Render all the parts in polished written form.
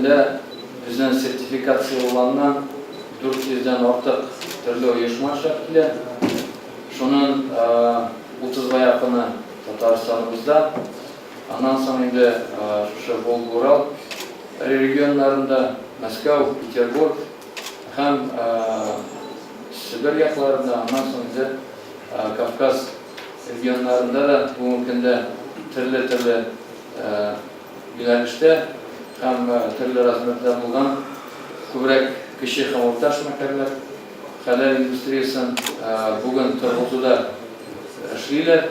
көндә безнең сертификацияланган 400 дән артык төрле оешма эшләп килә. Шуның 30 га якыны Татарстаныбызда. Аннан соң инде шушы Волга-Урал регионнарында, Мәскәү, Петербург һәм Себер якларында, аннан соң инде Кавказ регионнарында да бүгенге көндә төрле-төрле юнәлештә һәм төрле размерда булган күбрәк кече һәм урта эшмәкәрләр хәләл индустриясен бүген торгызуда эшлиләр.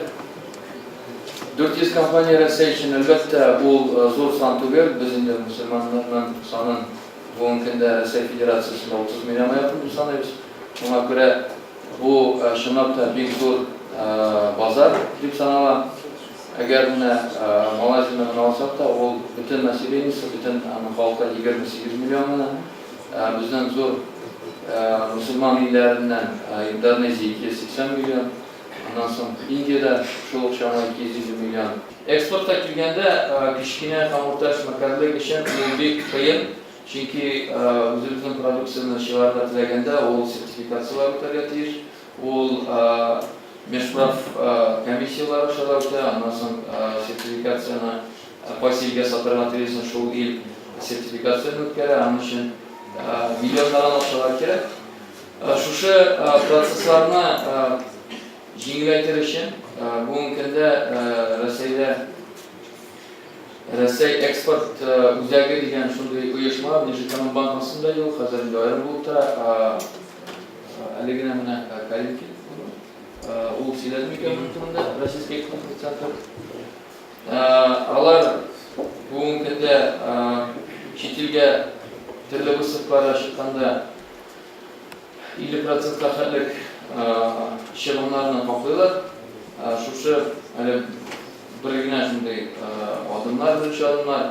400 компания Рәсәй өчен, әлбәттә, ул зур сан түгел. Без инде мөселманнарның санын бүгенге көндә Рәсәй Федерациясендә 30 миллионга якын дип саныйбыз. Шуңа күрә бу чынлап та бик зур базар дип санала. Әгәр менә Малайзияне генә алсак та, ул бөтен населениесе, бөтен аның халкы 28 миллион гына. Безнең зур мөселман илләреннән Индонезия 280 миллион. Аннан соң Индиядә шул ук чама 250 миллион. Экспортка килгәндә, кечкенә һәм урта эшмәкәрлек өчен ул бик кыен, чөнки үзебезнең продукцияне чыгарырга теләгәндә, ул сертификацияләр үтәргә тиеш, ул межправ комиссияләр аша да үтә, аннан соң сертификацияне кайсы илгә сатырга телисең, шул ил сертификацияне үткәрә, аның өчен миллионлаган акчалар кирәк. Шушы процессларны җиңеләйтер өчен бүгенге көндә Рәсәйдә Рәсәй экспорт үзәге дигән шундый оешма Внешэкономбанк астында иде ул, хәзер инде аерым булып тора. Әле генә менә Калинкин ул сөйләде микән моның турында, Российский экспортный центр. Алар бүгенге көндә чит илгә төрле выставкаларга чыкканда 50 процентка хәтлек чыгымнарны каплыйлар. Шушы әле бер генә шундый адымнар, беренче адымнар.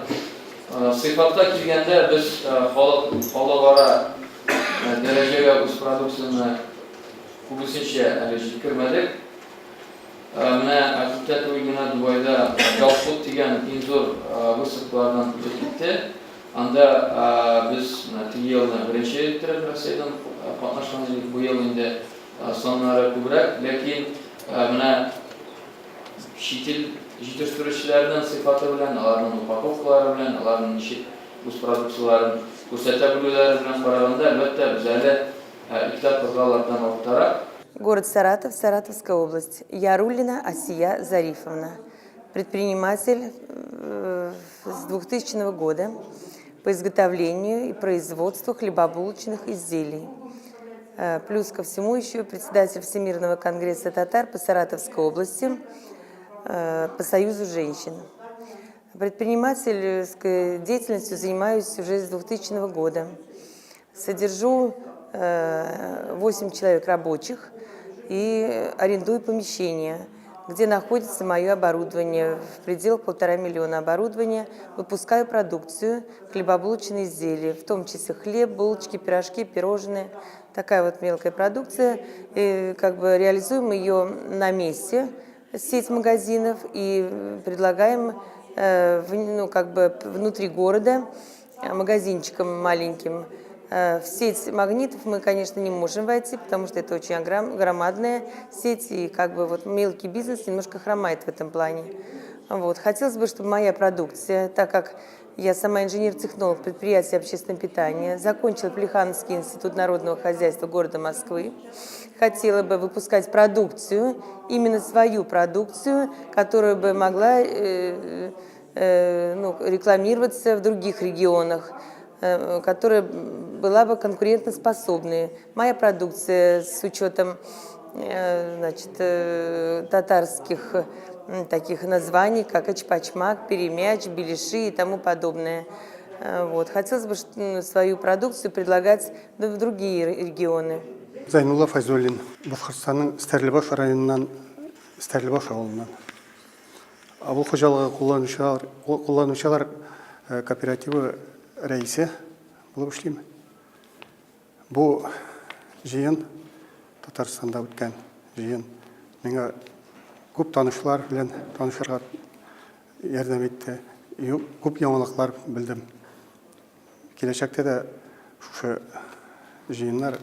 Сыйфатка килгәндә, без халык, халыкара дәрәҗәгә үз продукцияне күбесенчә әле җиткермәдек. Менә күптән түгел генә Дубайда Gulf дигән иң зур выставкалардан үтеп китте. Анда без менә теге елны беренче иттереп Россиядән катнашкан идек, быел инде саннары күбрәк, ләкин менә чит ил җитештерүчеләренең сыйфаты белән, аларның упаковкалары белән, аларның ничек үз продукцияләрен күрсәтә белүләре белән караганда, әлбәттә, без әле ике тапкырга алардан арттарак. Город Саратов, Саратовская область. Яруллина Асия Зарифовна. Предприниматель с 2000 года по изготовлению и производству хлебобулочных изделий. Плюс ко всему еще председатель Всемирного конгресса татар по Саратовской области, по Союзу женщин. Предпринимательской деятельностью занимаюсь уже с 2000 года. Содержу 8 человек рабочих и арендую помещение, где находится мое оборудование. В пределах 1,5 миллиона оборудования. Выпускаю продукцию, хлебобулочные изделия, в том числе хлеб, булочки, пирожки, пирожные. Такая вот мелкая продукция. И как бы реализуем ее на месте, сеть магазинов, и предлагаем ну, как бы внутри города магазинчиком маленьким. В сеть «Магнитов» мы, конечно, не можем войти, потому что это очень громадная сеть, и как бы вот мелкий бизнес немножко хромает в этом плане. Вот. Хотелось бы, чтобы моя продукция, так как я сама инженер-технолог предприятия общественного питания, закончила Плехановский институт народного хозяйства города Москвы, хотела бы выпускать продукцию, именно свою продукцию, которая бы могла ну, рекламироваться в других регионах, которая была бы конкурентоспособной. Моя продукция с учетом значит, татарских таких названий, как эчпочмак, перемяч, беляши и тому подобное. Вот. Хотелось бы свою продукцию предлагать в другие регионы. Зайнулла Файзуллин, Башкортстанның Стәрлебаш районыннан, Стәрлебаш авылыннан. Авыл хуҗалыгы кулланучылар кооперативы рәисе булып эшлим. Бу җыен, Татарстанда үткән җыен, миңа күп танышлар белән танышырга ярдәм итте. Күп яңалыклар белдем. Киләчәктә дә шушы җыеннар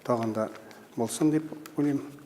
тагын да булсын дип уйлыйм.